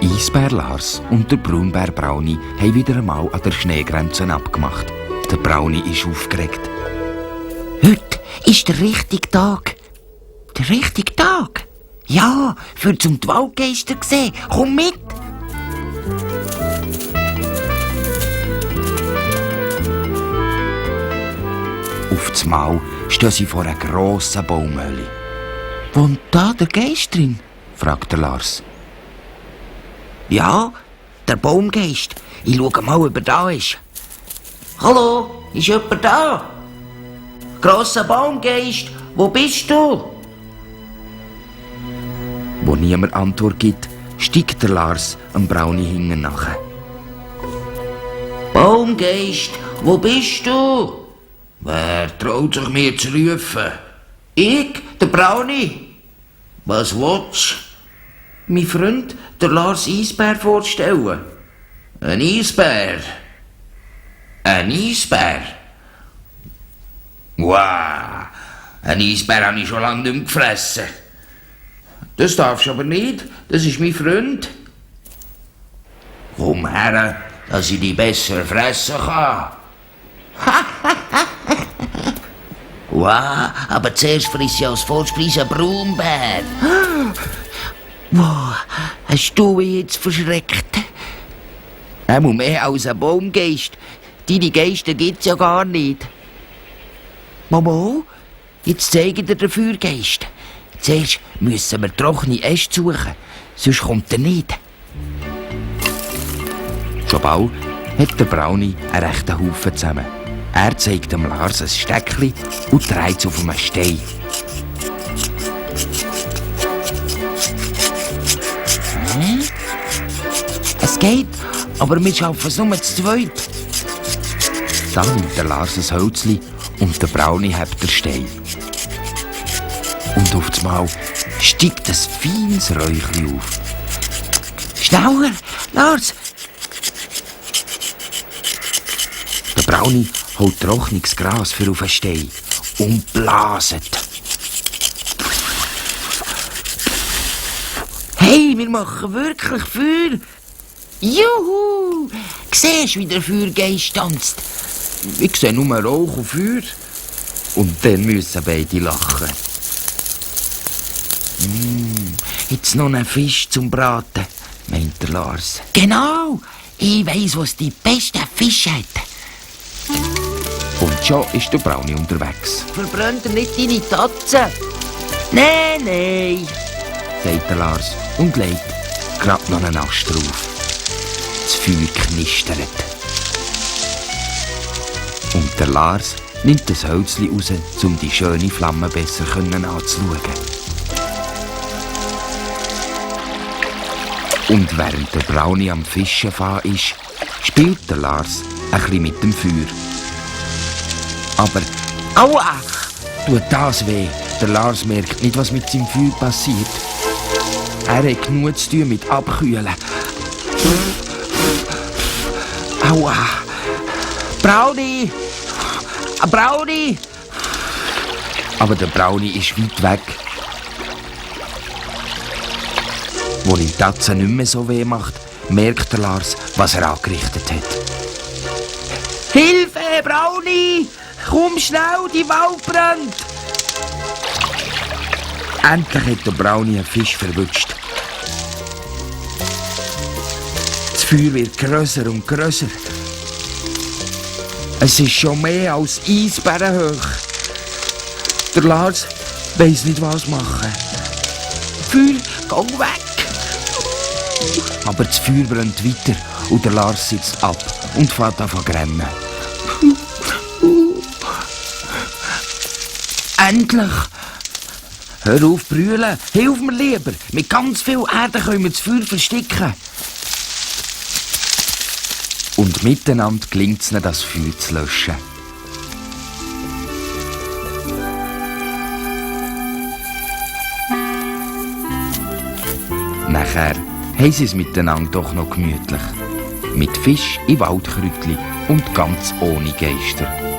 Der Eisbär Lars und der Braunbär Brauni haben wieder einmal an der Schneegrenze abgemacht. Der Brauni ist aufgeregt. Heute ist der richtige Tag. Der richtige Tag? Ja, für zum die Waldgeister sehen. Komm mit! Auf einmal stehen sie vor einer grossen Baumhöhle. Wohnt da der Geist drin? Fragt der Lars. Ja, der Baumgeist. Ich schaue mal, ob er da ist. Hallo, ist jemand da? Grosser Baumgeist, wo bist du? Wo niemand Antwort gibt, steigt der Lars am Brauni hinten nach. Baumgeist, wo bist du? Wer traut sich mir zu rufen? Ich, der Brauni. Was willst du? Mein Freund, der Lars Eisbär, vorstellen. Ein Eisbär? Ein Eisbär? Wow, ein Eisbär habe ich schon lange nicht mehr gefressen. Das darfst du aber nicht, das ist mein Freund. Komm her, dass ich dich besser fressen kann. Wow, aber zuerst friss ich als Vorspeise einen Braunbär. Wow, hast du mich jetzt verschreckt? Einmal mehr als ein Baumgeist. Deine Geister gibt's ja gar nicht. Mama, jetzt zeige dir den Feuergeist. Zuerst müssen wir trockene Äste suchen, sonst kommt er nicht. Schon bald hat der Brauni einen rechten Haufen zusammen. Er zeigt dem Lars ein Steckchen und dreht es auf einem Stein. Es geht, aber wir schaffen es nur zu zweit. Dann nimmt der Lars ein Hölzchen und der Brauni hebt den Stein. Und auf einmal steigt ein feines Räuchchen auf. Schneller, Lars! Der Brauni holt trockenes Gras für auf den Stein und blaset. Hey, wir machen wirklich Feuer! Juhu! Siehst du, wie der Feuergeist tanzt? Ich sehe nur Rauch und Feuer. Und dann müssen beide lachen. Jetzt noch ein Fisch zum Braten, meint der Lars. Genau! Ich weiss, was die besten Fische hat. Und schon ist der Brauni unterwegs. Verbrennt er nicht deine Tatzen? Nein, sagt der Lars und legt gerade noch einen Ast drauf. Das Feuer knistert. Und der Lars nimmt das Hölzchen raus, um die schöne Flamme besser anzuschauen. Und während der Brauni am Fischen ist, spielt der Lars ein bisschen mit dem Feuer. Aber aua! Tut das weh. Der Lars merkt nicht, was mit seinem Feuer passiert. Er hat genug zu tun mit Abkühlen. Aua! Brauni! Brauni! Aber der Brauni ist weit weg. Wo ihm die Tatze nicht mehr so weh macht, merkt der Lars, was er angerichtet hat. Hilfe, Brauni! Komm schnell, die Wald brennt! Endlich hat der Brauni einen Fisch verwutscht. Das Feuer wird grösser und grösser. Es ist schon mehr als Eisbären hoch. Der Lars weiss nicht, was machen. Feuer, geh weg! Aber das Feuer brennt weiter und der Lars sitzt ab und fährt an zu rennen. Endlich! Hör auf brüllen, hilf mir lieber. Mit ganz viel Erde können wir das Feuer verstecken. Und miteinander gelingt es ihnen, das Feuer zu löschen. Nachher haben sie es miteinander doch noch gemütlich. Mit Fisch in Waldkräutchen und ganz ohne Geister.